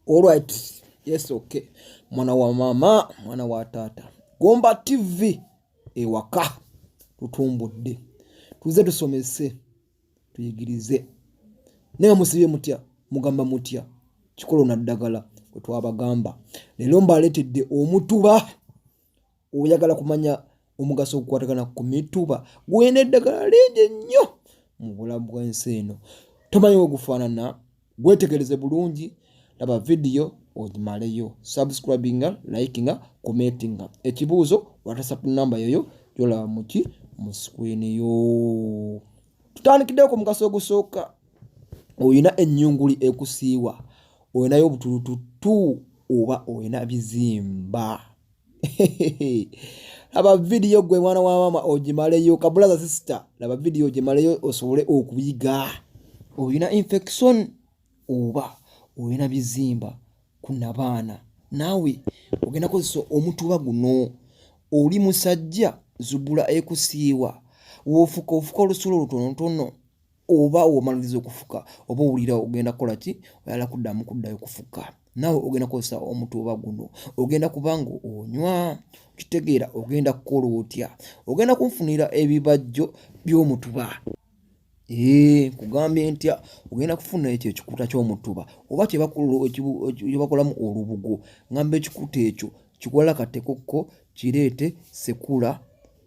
Alright. Yes, okay. Mwana wa mama, mwana wa taata. Gomba TV ewaka tutumbudde. Tuze tusomese, tuyigirize. Naye musibye mutya, mugamba mutya. Kikolo na ddagala bwe twabagamba. Leero mbaleetedde omutuba. Oyagala kumanya omugaso ogukwatagana ku mituba gulina eddagala lingi nnyo mu bulamu bw'ensi eno. Tomanyi we gufaanana, gwetegereze bulungi, laba vidiyo ogimaleyo, subscribinga, likinga, commentinga. Ekibuuzo WhatsApp namba yoyo gyolaba muki mu screen yo. Tutandikiddeyo ku mugaso ogusooka. Olina ennyunguli ekusiiwa, olinayo obutulututtu oba olina bizimba. Laba vidiyo gwe mwana wa maama ogimaleyo, kabulaza sister, laba vidiyo ogimaleyo osobole okuyiga. Olina infection oba olina bizimba ku nabaana, naawe ogenda kozesa omutuba guno. Oli musajja, zubula ekusiiwa, w'ofuka ofuka olusulo lutonotono oba omaliriza okufuka oba owulira ogenda kukola ki, oyagala kuddamu kuddayo kufuka, naawe ogenda kukozesa omutuba guno. Ogenda kuba nga onywa, kitegeera ogenda kukola otya? Ogenda kunfunira ebibajjo by'omutuba. Nkugambye ntya, ogenda kufuna ekyo ekikuta ky'omutuba oba kyebakolamu olubugo. Ngamba ekikuta ekyo kikwalakatekokko, kireete sekula,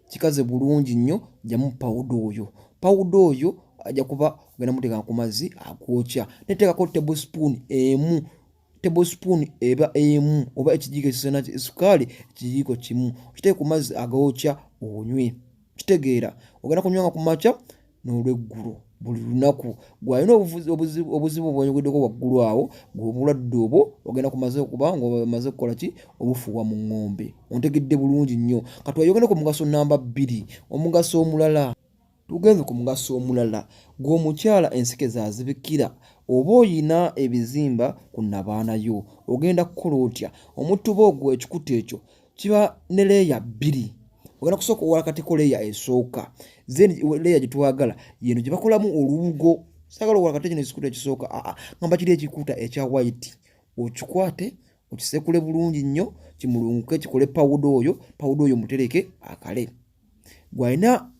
kikaze bulungi nnyo, jjamu pawuda oyo. Pawuda oyo ajja kuba ogenda muteeka ku mazzi agookya, neteekako tablespoon emu, tablespoon eba emu oba ekijiiko ekisena sukaali ekijiiko kimu, okiteeke ku mazzi agookya onywe. Kitegeera ogenda kunywanga ku makya n'olweggulo buli lunaku. Gw'alina obuzibu obwenyogeddeko waggulu awo, gwe obulwadde obwo ogenda kumaze okuba ng'omaze okukola ki, obufuuwa mu ŋŋombe. Ontegedde bulungi nnyo. Kati tweyongere ku mugaso namba 2, omugaso omulala. Tugenze ku mugaso omulala, gwe omukyala enseke zaazibikira oba oyina ebizimba ku nnabaana yo, ogenda kukola otya? Omutuba ogwo ekikuta ekyo kiba ne leeya 2. Ogenda kusooka owalakateko leeya esooka, then leeya gye twagala yeno gye bakolamu olubugo. Saagala owalakate kino ekikuta ekisooka, aa ngamba kiri ekikuta ekya white, okikwate okisekule bulungi nnyo, kimulunguke kikole pawuda oyo. Pawuda oyo mutereke akale. Gwe alina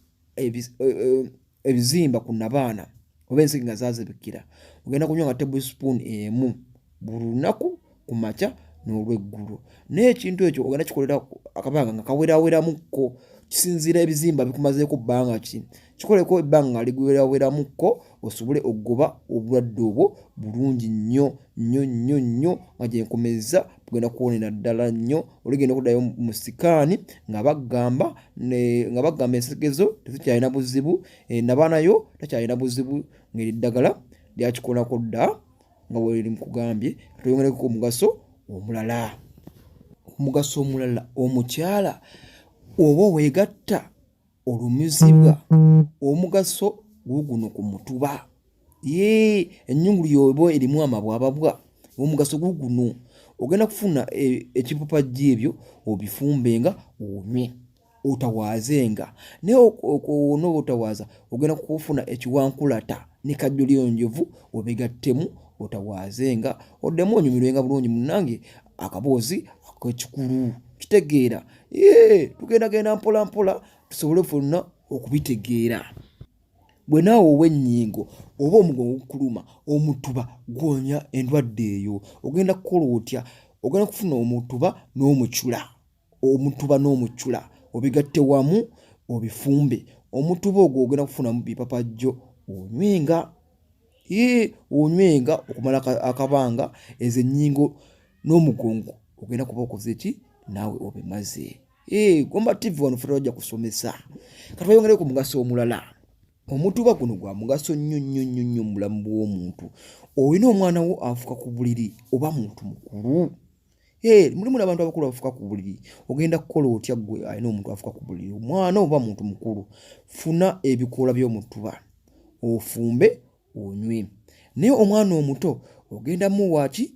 ebizimba ku nabaana oba enseke nga zaazibikira, ogenda kunywa nga tablespoon emu buli lunaku ku makya n'olweggulo. Naye ekintu ekyo ogenda kikolera akabanga nga kaweraweramuko, kisinziira ebizimba bikumazeeko bbanga ki. Kikoleko ebbanga nga liweraweramuko osobole okugoba obulwadde obwo bulungi nnyo nnyo nnyo nnyo, nga gye nkomezza bugenda kuwonera ddala nnyo. Oligenda okuddayo mu sikaani nga bagamba nga bagamba enseke zo tezikyalina buzibu, nabaana yo takyalina buzibu, ng'eri ddagala lyakikolako dda nga bwe nkugambye. Tweyongereko omugaso omulala. Omugaso omulala, omukyala oba weegatta olumizibwa, omugaso guuguno ku mutuba. Yee, ennyungulu yoba erimu amabwababwa, omugaso guuguno. Ogenda kufuna ekipapajjo ebyo obifumbenga onywe, otawaazenga. Naye onooba otawaaza, ogenda kufuna ekiwankulata ne kajjoliyonjovu obigattemu otawaazenga, oddemu onyumirwenga bulungi munnange akaboozi ak'ekikulu. Kitegeera? Yee, tugendagenda mpola mpola tusobole ffenna okubitegeera. Bwe naawe ow'ennyingo oba omugongo gukuluma, omutuba guwonya endwadde eyo. Ogenda kukola otya? Ogenda kufuna omutuba n'omucula, omutuba n'omucula obigatte wamu obifumbe. Omutuba ogwo ogenda kufunamu bipapajjo onywenga, onywenga okumala akabanga. Ezo ennyingo n'omugongo ogenda kuba okoze ki, naawe obimaze. Gomba TV wano ffe twajja kusomesa. Kati tweyongere ku mugaso omulala. Omutuba guno gwa mugaso nnyo nnyo nnyo nnyo mu bulamu bw'omuntu. Olina omwana wo afuka ku buliri oba muntu mukulu? Mulimu n'abantu abakulu abafuka ku buliri. Ogenda kukola otya ggwe alina omuntu afuka ku buliri, omwana oba muntu mukulu? Funa ebikoola by'omutuba ofumbe onywe. Naye omwana omuto ogenda muwa ki?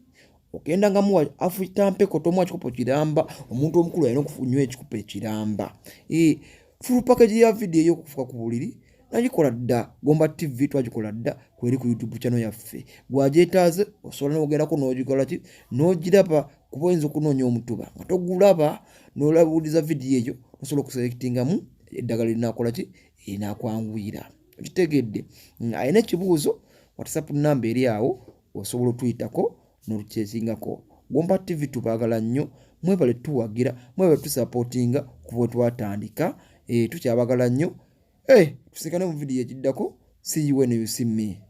Ogenda nga muwa afutampeko, tomuwa kikopo kiramba. Omuntu omukulu alina okunywa ekikopo ekiramba. Full package ya vidiyo ey'okufuka ku buliri Nagikola dda, Gomba TV twagikola dda, kweri ku YouTube channel yaffe. Gwagyetaaze osobola n'ogendako n'ogikola ki n'ogiraba, kuba oyinza okunoonya omutuba nga togulaba, n'olawuliza vidiyo eyo, osobola okuselectingamu eddagala erinakola ki, erinakwanguyira. Okitegedde? Alina ekibuuzo, WhatsApp namba eri awo, osobola otuyitako n'olukyesingako. Gomba TV tubaagala nnyo, mwebale tuwagira, mwebale tusapootinga kuba wetwatandika. Tukyabagala nnyo. Tusinkane mu vidiyo egiddako. See you when you see me.